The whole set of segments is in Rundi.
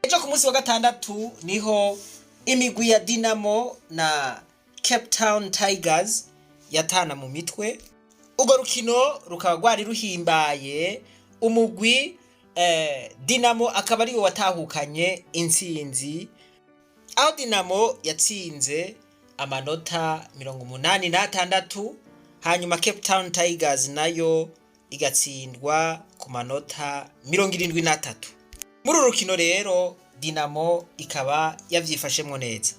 Ejo ku munsi wa gatandatu niho imigwi ya Dinamo na Cape Town Tigers yatana mu mitwe. Urwo rukino rukaba rwari ruhimbaye. Umugwi Dinamo akaba ariwo watahukanye intsinzi, aho Dinamo yatsinze amanota 86, hanyuma Cape Town Tigers nayo igatsindwa ku manota 73. Muri uru rukino rero Dinamo ikaba yavyifashemwo neza.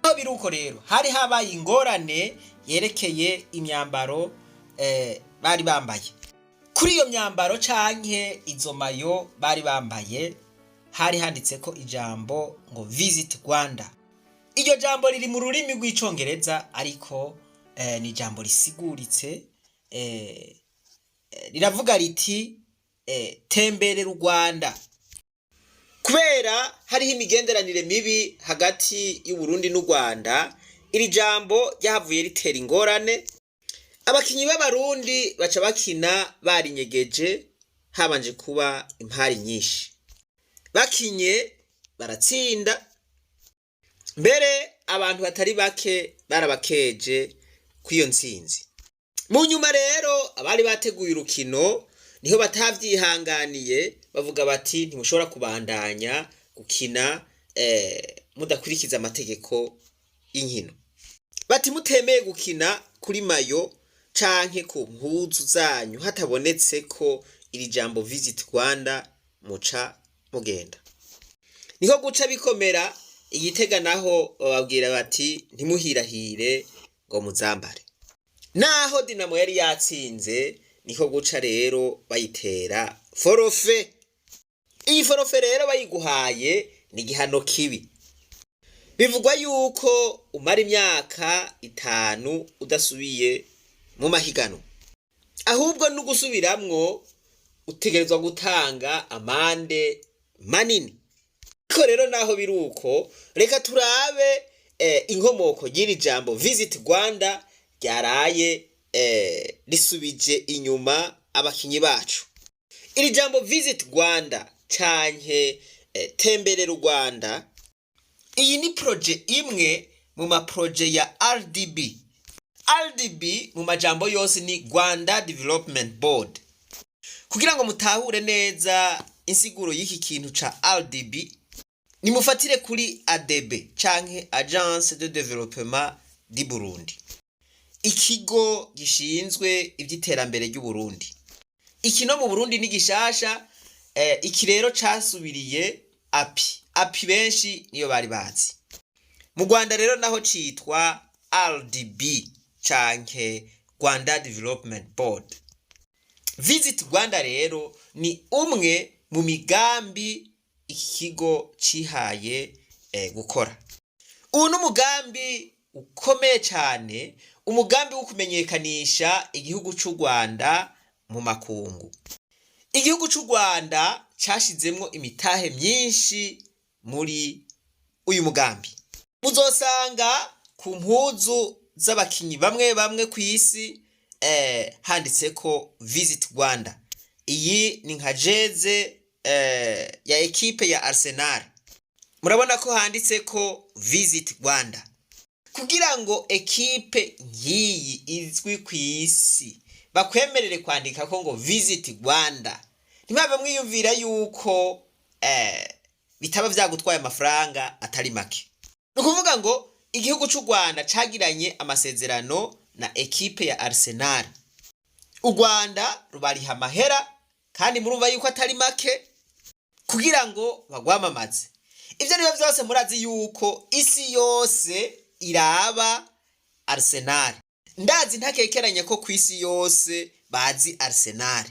Aho biruko rero hari habaye ingorane yerekeye imyambaro bari bambaye. Kuri iyo myambaro canke izo maillots bari bambaye hari handitseko ijambo ngo "Visit Rwanda". Iryo jambo riri mu rurimi rw'Icongereza, ariko ni ijambo risiguritse. Riravuga riti "Temberera u Rwanda". Kubera hariho imigenderanire mibi hagati y'Uburundi n'u Rwanda, iri jambo ryahavuye ritera ingorane. Abakinyi b'Abarundi baca bakina barinyegeje. Habanje kuba impari nyinshi. Bakinye baratsinda, mbere abantu batari bake barabakeje kw'iyo ntsinzi. Mu nyuma rero abari bateguye urukino niho batavyihanganiye, bavuga bati: "Ntimushobora kubandanya gukina mudakurikiza amategeko y'inkino." Bati: "Mutemeye gukina kuri maillot canke ku mpuzu zanyu hatabonetse ko iri jambo 'Visit Rwanda', muca mugenda." Niho guca bikomera. Igitega naho bababwira bati: "Ntimuhirahire ngo muzambare." Naho Dinamo yari yatsinze, niko guca rero bayitera forfait. Iyi forfait rero bayiguhaye ni igihano kibi. Bivugwa yuko umara imyaka 5 udasubiye mu mahiganwa, ahubwo no gusubiramwo utegerezwa gutanga amande manini. Ariko rero naho biri uko, reka turabe inkomoko y'iri jambo "Visit Rwanda" ryaraye risubije inyuma abakinyi bacu. Iri jambo "Visit Rwanda" canke "Temberera u Rwanda", iyi ni projet imwe mu ma projets ya RDB. RDB mu majambo yose ni Rwanda Development Board. Kugira ngo mutahure neza insiguro y'iki kintu ca RDB, nimufatire kuri ADB canke Agence de Développement du Burundi, ikigo gishinzwe ivy'iterambere ry'u Burundi. Iki no mu Burundi ni gishasha. Iki rero casubiriye API. API benshi niyo bari bazi. Mu Rwanda rero naho citwa RDB canke Rwanda Development Board. "Visit Rwanda" rero ni umwe mu migambi iki kigo cihaye gukora. Ubu ni umugambi ukomeye cyane, umugambi wo kumenyekanisha igihugu c'u Rwanda mu makungu. Igihugu c'u Rwanda cashizemwo imitahe myinshi muri uyu mugambi. Muzosanga ku mpuzu z'abakinyi bamwe bamwe kw'isi handitseko "Visit Rwanda". Iyi ni nka jeze ya ekipe ya Arsenal, murabona ko handitseko "Visit Rwanda". Kugira ngo ekipe nk'iyi izwi ku isi bakwemerere kwandika ko ngo "Visit Rwanda", ntimwave mwiyumvira yuko bitaba vyagutwaye amafaranga atari make. Ni ukuvuga ngo igihugu c'u Rwanda cagiranye amasezerano na ekipe ya Arsenal. U Rwanda rubariha amahera, kandi murumva yuko atari make, kugira ngo bagwamamaze. Ivyo arivyo vyose, murazi yuko isi yose iraba Arsenal. Ndazi ntakekeranye ko ku isi yose bazi Arsenal.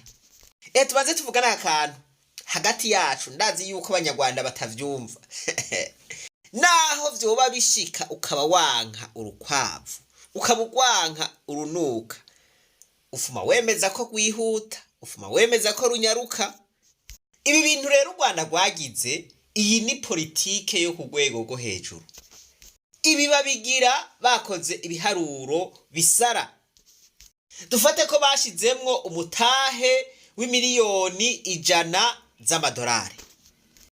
Tubanze tuvugane aka kantu hagati yacu. Ndazi yuko Abanyarwanda batavyumva. Naho vyoba bishika ukaba wanka urukwavu, ukaba ugwanka urunuka, ufuma wemeza ko rwihuta, ufuma wemeza ko runyaruka. Ibi bintu rero u Rwanda rwagize, iyi ni politike yo ku rwego rwo hejuru. Ibi babigira bakoze ibiharuro bisara. Dufate ko bashizemwo umutahe w'imiliyoni 100 z'amadolari.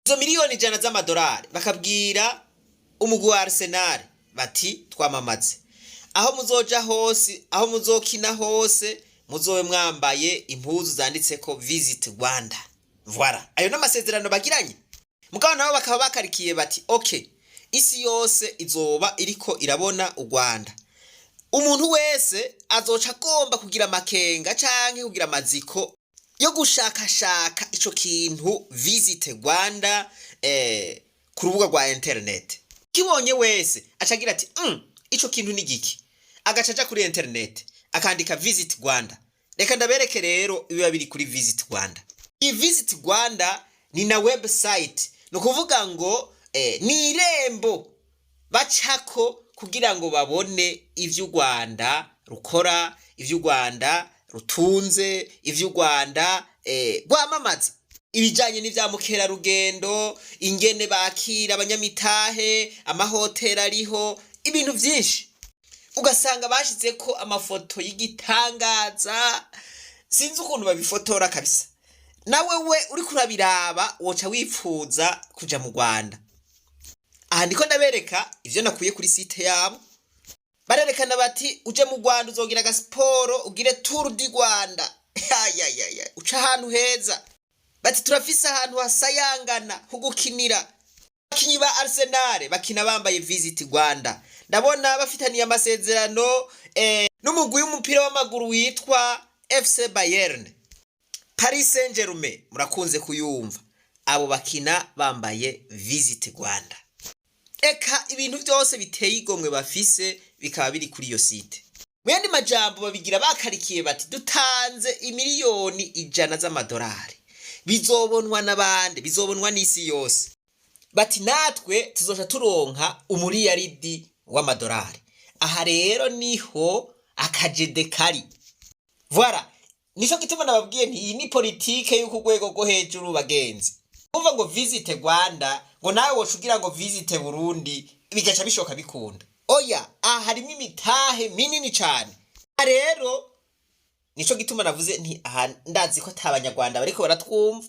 Izo miliyoni 100 z'amadolari bakabwira umugwi wa Arsenal bati: "Twamamaze aho muzoja hose, aho muzokina hose, muzobe mwambaye impuzu zanditseko Visit Rwanda." Voilà, ayo n'amasezerano bagiranye. Mugabo nabo bakaba bakarikiye bati: "Okay, isi yose izoba iriko irabona u Rwanda, umuntu wese azoca agomba kugira amakenga canke kugira amaziko yo gushakashaka ico kintu Visit Rwanda ku rubuga rwa internet." Kibonye wese acagira ati: Ico kintu ni giki?" Agaca aja kuri internet akandika Visit Rwanda. Reka ndabereke rero ibiba biri kuri Visit Rwanda. Iyi Visit Rwanda ni na website, ni ukuvuga ngo ni irembo bacako kugira ngo babone ivyo u Rwanda rukora, ivyo u Rwanda rutunze, ivyo u Rwanda rwamamaza, ibijanye n'ivya mukerarugendo, ingene bakira abanyamitahe, amahoteli ariho, ibintu vyinshi. Ugasanga bashizeko amafoto y'igitangaza, sinzi ukuntu babifotora kabisa. Nawe we uriko urabiraba woca wipfuza kuja mu Rwanda. Aha ndiko ndabereka ivyo nakuye kuri site yabo. Barerekana bati: "Uje mu Rwanda uzogira agasiporo, ugire Tour du Rwanda." Ayayaya, uca ahantu heza. Bati: "Turafise ahantu hasayangana ho gukinira." Abakinyi ba Arsenal bakina bambaye Visit Rwanda. Ndabona bafitaniye amasezerano n'umugwi w'umupira w'amaguru witwa FC Bayern, Paris Saint Germain murakunze kuyumva. Abo bakina bambaye Visit Rwanda. Eka ibintu byose biteye igomwe bafise bikaba biri kuri iyo site. Mu yandi majambo, babigira bakarikiye bati: "Dutanze imiliyoni 100 z'amadolari, bizobonwa n'abandi, bizobonwa n'isi yose." Bati: "Natwe tuzoca turonka umuriyaridi w'amadolari." Aha rero niho akajede kari. Voilà, nico gituma nababwiye nti iyi ni politike yo ku rwego rwo hejuru, bagenzi. Umva ngo Visit Rwanda, ngo nawe woca ugira ngo Visit Burundi, bigaca bishoka bikunda. Oya, aha harimo imitahe minini cane. Aha rero nico gituma navuze nti aha ndazi ko ata Banyarwanda bariko baratwumva,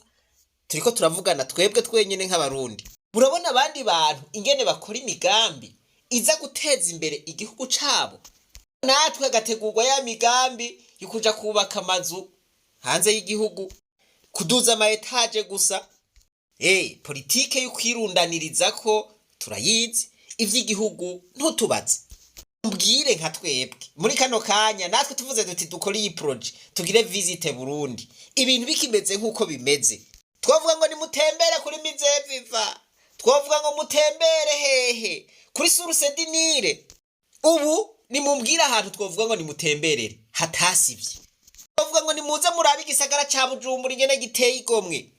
turiko turavugana twebwe twenyene nk'Abarundi. Murabona abandi bantu ingene bakora imigambi iza guteza imbere igihugu cabo, natwe hagategurwa ya migambi yo kuja kubaka amazu hanze y'igihugu, kuduza ama étages gusa. Politike yo kwirundaniriza ko turayizi, ivy'igihugu ntutubaze. Mbwire nka twebwe muri kano kanya, natwe tuvuze duti dukore iyi projet, tugire Visit Burundi, ibintu bikimeze nk'uko bimeze, twavuga ngo nimutembere kuri Musée Vivant, twavuga ngo mutembere hehe, kuri Source du Nil. Ubu nimumbwire ahantu twavuga ngo nimutemberere hatasivye. Twavuga ngo nimuze murabe igisagara ca Bujumbura ingene giteye igomwe.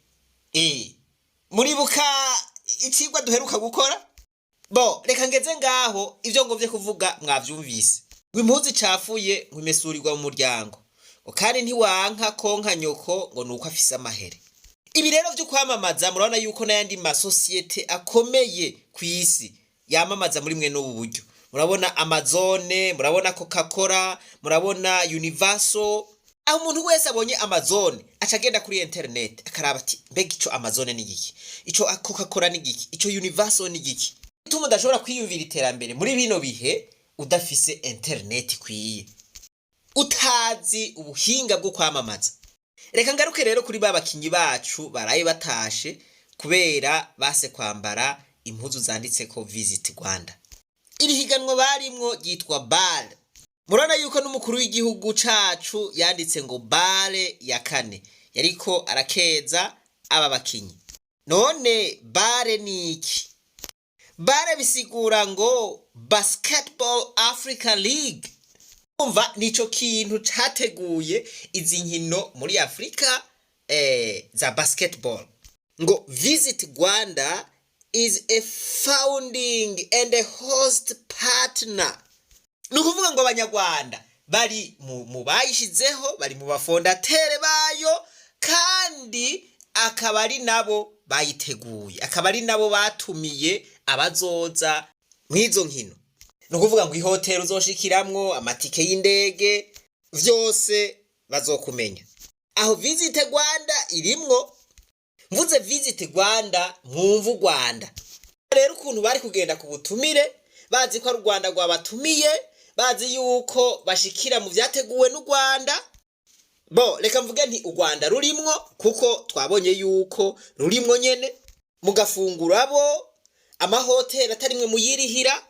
Muribuka icigwa duheruka gukora? Bo reka ngeze ngaho, ivyo ngomvye kuvuga mwavyumvise. Ngo impuzu icafuye ngo imesurirwa mu muryango, ngo kandi ntiwanka konka nyoko ngo nuko afise amahere. Ibi rero vyo kwamamaza, murabona yuko n'ayandi masosiyete akomeye ku isi yamamaza muri mwe n'ubu buryo. Murabona Amazon, murabona Coca Cola, murabona Universal. Aho umuntu wese abonye Amazon aca agenda kuri internet akaraba ati: "Mbega ico Amazon ni giki? Ico Coca Cola ni giki? Ico Universal ni giki?" Ituma udashobora kwiyumvira iterambere muri bino bihe udafise internet ikwiye, utazi ubuhinga bwo kwamamaza. Reka ngaruke rero kuri ba bakinyi bacu baraye batashe kubera base kwambara impuzu zanditseko Visit Rwanda. Iri higanwa barimwo ryitwa BAL. Murabona yuko n'umukuru w'igihugu cacu yanditse ngo BAL ya kane, yariko arakeza aba bakinyi. None BAL ni iki? BAL bisigura ngo Basketball Africa League. Umva, nico kintu categuye izi nkino muri Afrika za basketball. Ngo Visit Rwanda is a founding and a host partner. Ni ukuvuga ngo Abanyarwanda bari mu bayishizeho, bari mu ba fondateurs bayo, kandi akaba ari nabo bayiteguye, akaba ari nabo batumiye abazoza mw'izo nkino. Ni ukuvuga ngo ihoteli uzoshikiramwo, amatike y'indege, vyose bazokumenya. Aho Visit Rwanda irimwo. Mvuze Visit Rwanda, mwumva u Rwanda. Rero ukuntu bari kugenda ku butumire, bazi ko ari u Rwanda rwabatumiye, bazi yuko bashikira mu vyateguwe n'u Rwanda. Bo reka mvuge nti u Rwanda rurimwo, kuko twabonye yuko rurimwo nyene, mugafungura bo amahoteli atarimwe muyirihira,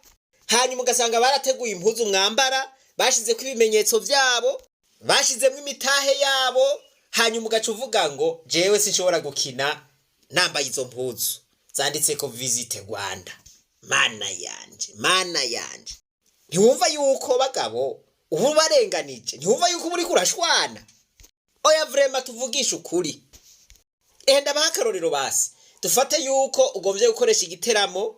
hanyuma ugasanga barateguye impuzu mwambara, bashizeko ibimenyetso vyabo, bashizemwo imitahe yabo, hanyuma ugaca uvuga ngo jewe sinshobora gukina nambaye izo mpuzu zanditseko Visit Rwanda. Mana yanje, mana yanje, ntiwumva yuko bagabo ubu barenganije? Ntiwumva yuko uba uriko urashwana? Oya, vraiment, tuvugishe ukuri. Ehe, ndabaha akarorero. Basi dufate yuko ugomvye gukoresha igiteramo,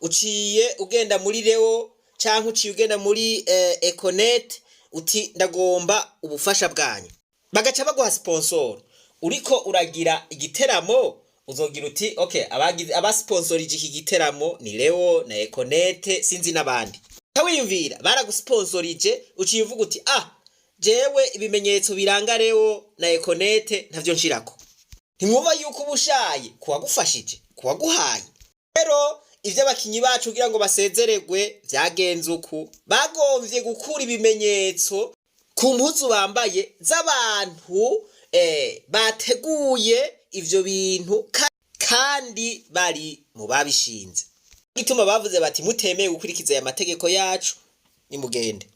uciye ugenda muri Leo canke uciye ugenda muri Econet, uti ndagomba ubufasha bwanyu, bagaca baguha sponsor. Uriko uragira igiteramo, uzogira uti okay, abagize abasponsorije iki giteramo ni Leo na Econet, sinzi n'abandi. Wiyumvira baragusponsorije, uciye uvuga uti ah, jewe ibimenyetso biranga Leo na Econet ntavyo nshirako. Ntimwumva yuko uba ushaye kuwagufashije, kuwaguhaye? Rero ivyo abakinyi bacu kugira ngo basezeregwe vyagenze uku: bagomvye gukura ibimenyetso ku mpuzu bambaye z'abantu bateguye ivyo bintu, kandi bari mu babishinze. Gituma bavuze bati mutemeye gukurikiza aya mategeko yacu, nimugende.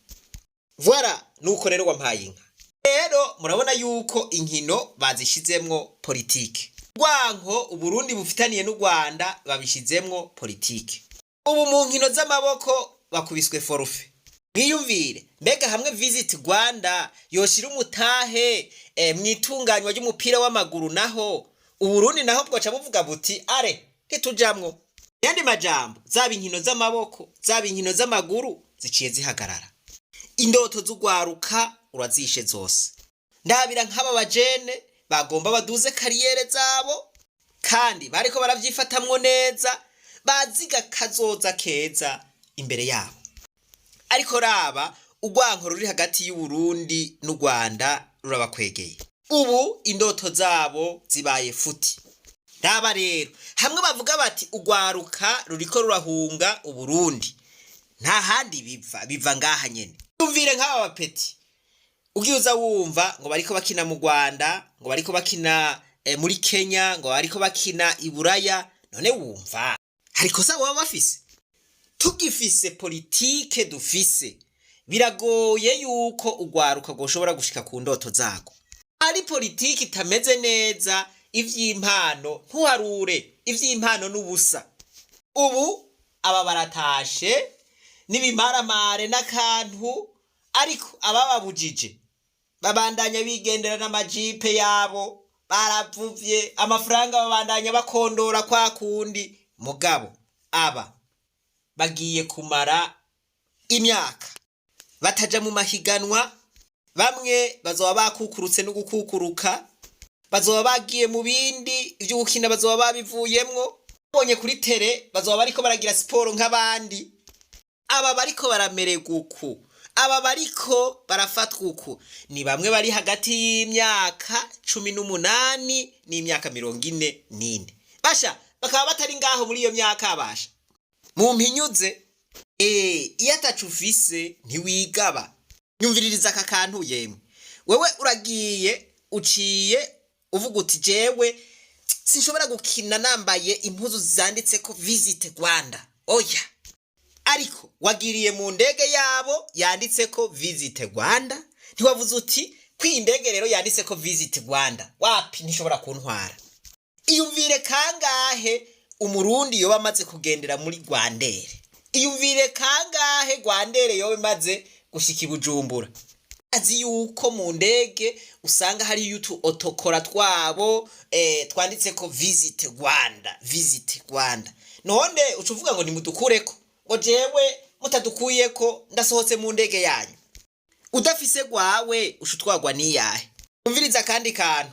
Voilà, nuko rero wampaye inka. Rero murabona yuko inkino bazishizemwo politike, rwanko Uburundi bufitaniye n'u Rwanda babishizemwo politike. Ubu mu nkino z'amaboko bakubiswe forfait. Mwiyumvire mbega hamwe Visit Rwanda yoshira umutahe mw'itunganywa ry'umupira w'amaguru, naho Uburundi naho bwoca buvuga buti are ntitujamwo. Yandi majambo, zaba inkino z'amaboko, zaba inkino z'amaguru, ziciye zihagarara. Indoto z'ugwaruka urazishe zose. Ndabira nk'aba bajene bagomba baduze carrière zabo, kandi bariko baravyifatamwo neza, baziga kazoza keza imbere yabo. Ariko raba urwanko ruri hagati y'Uburundi n'u Rwanda rurabakwegeye. Ubu indoto zabo zibaye futi. Raba rero hamwe bavuga bati ugwaruka ruriko rurahunga Uburundi, nta handi biva, biva ngaha nyene. Yumvire nk'aba bapeti ugiye uza wumva ngo bariko bakina mu Rwanda, ngo bariko bakina muri Kenya, ngo bariko bakina i Buraya. None wumva hari kosa baba bafise? Tugifise politike dufise, biragoye yuko ugwaruka rwoshobora gushika ku ndoto zago. Ari politike itameze neza, ivy'impano ntuharure, ivy'impano n'ubusa. Ubu aba baratashe n'ibimaramare n'akantu, ariko abababujije babandanya bigendera n'amajipe yabo, baravuvye amafaranga, babandanya bakondora kwa kundi. Mugabo aba bagiye kumara imyaka bataja mu mahiganwa. Bamwe bazoba bakukurutse no gukukuruka, bazoba bagiye mu bindi ivyo gukina, bazoba babivuyemwo. Babonye kuri télé bazoba bariko baragira siporo nk'abandi. Aba bariko baramererwa uku, aba bariko barafatwa uku, ni bamwe bari hagati y'imyaka 18 n'imyaka 44, basha bakaba batari ngaho muri iyo myaka. Basha mumpinyuze, iyo atacu ufise ntiwigaba. Nyumviririza aka kantu yemwe. Wewe uragiye, uciye uvuga uti jewe sinshobora gukina nambaye impuzu zanditseko Visit Rwanda, oya. Ariko wagiriye mu ndege yabo yanditseko Visit Rwanda, ntiwavuze uti ko iyi ndege rero yanditseko Visit Rwanda wapi, ntishobora kuntwara. Iyumvire kangahe Umurundi yoba amaze kugendera muri Rwandair? Iyumvire kangahe Rwandair yoba imaze gushika i Bujumbura? Azi yuko mu ndege usanga hariyo utu autocollants twabo twanditseko Visit Rwanda, Visit Rwanda. None uca uvuga ngo nimudukureko, ngo jewe mutadukuyeko ndasohotse mu ndege yanyu. Udafise gwawe uca utwagwa niyahe? Umviriza akandi kantu.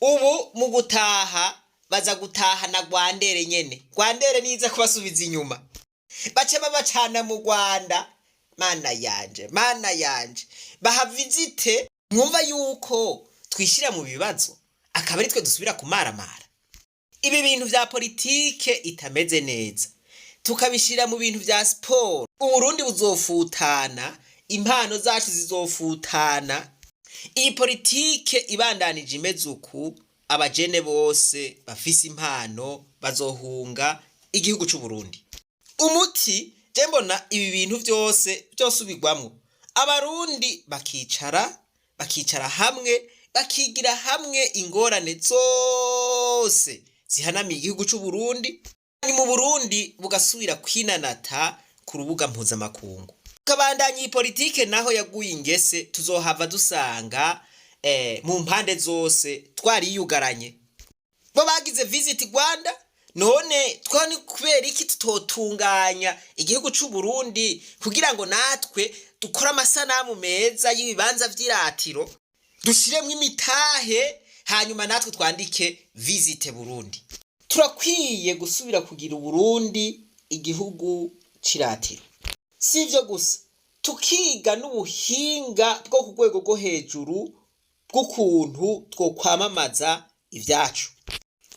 Ubu mu gutaha baza gutaha na Rwandair nyene. Rwandair niza kubasubiza inyuma, bace babacana mu Rwanda. Mana yanje, mana yanje, baha visite. Mwumva yuko twishira mu bibazo, akaba ari twe dusubira kumaramara. Ibi bintu vya politike itameze neza tukabishira mu bintu vya siporo, Uburundi buzofutana, impano zacu zizofutana. Iyi politike ibandanije imeze uku, abajene bose bafise impano bazohunga igihugu c'Uburundi. Umuti je mbona, ibi bintu vyose vyosubirwamwo, Abarundi bakicara hamwe, bakigira hamwe ingorane zose zihanamiye igihugu c'Uburundi, mu Burundi bugasubira kwinanata ku rubuga mpuzamakungu. Tukabandanya iyi politike naho yaguye ingese, tuzohava dusanga mu mpande zose twariyugaranye. Bo bagize Visit Rwanda, none twani kubera iki tutotunganya igihugu c'u Burundi kugira ngo natwe dukore amasanamu meza y'ibibanza vy'iratiro, dushiremwo imitahe, hanyuma natwe twandike Visit Burundi? Turakwiye gusubira kugira Uburundi igihugu c'iratiro. Si ivyo gusa, tukiga n'ubuhinga bwo ku rwego rwo hejuru bw'ukuntu twokwamamaza ivyacu.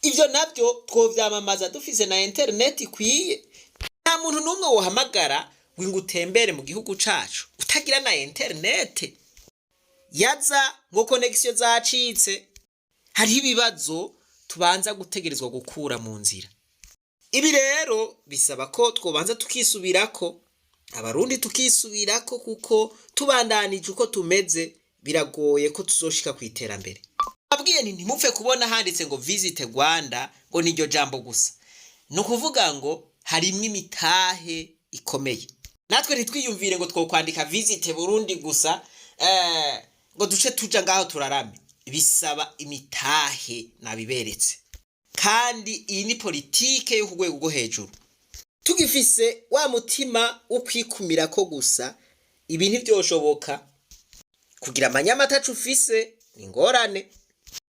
Ivyo navyo twovyamamaza dufise na interineti ikwiye. Nta muntu n'umwe wohamagara ngo utembere mu gihugu cacu utagira na interineti, yaza ngo connexion zacitse. Hariho ibibazo tubanza gutegerezwa gukura mu nzira. Ibi rero bisaba ko twobanza tukisubirako, Abarundi tukisubirako, kuko tubandanije uko tumeze biragoye ko tuzoshika ku iterambere. Abwiye nti ntimupfe kubona handitse ngo Visit Rwanda ngo niryo jambo gusa. Ni ukuvuga ngo harimwo imitahe ikomeye. Natwe ntitwiyumvire ngo twokwandika Visit Burundi gusa, ngo duce tuja ngaho turarame. Bisaba imitahe, nabiberetse. Kandi iyi ni politike yo ku rwego rwo hejuru. Tugifise wa mutima wo kwikumira ko gusa, ibi ntivyoshoboka. Kugira amanyama atacu ufise ni ingorane.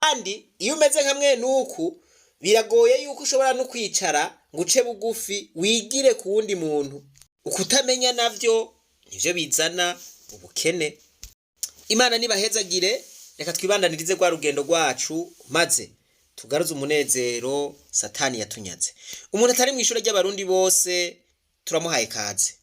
Kandi iyo umeze nka mwene uku, biragoye yuko ushobora no kwicara ngo uce bugufi wigire ku wundi muntu. Ukutamenya navyo nivyo bizana ubukene. Imana nibahezagire. Reka twibandanirize rwa rugendo rwacu, maze tugaruze umunezero Satani yatunyaze. Umuntu atari mw'ishure ry'Abarundi bose turamuhaye kaze.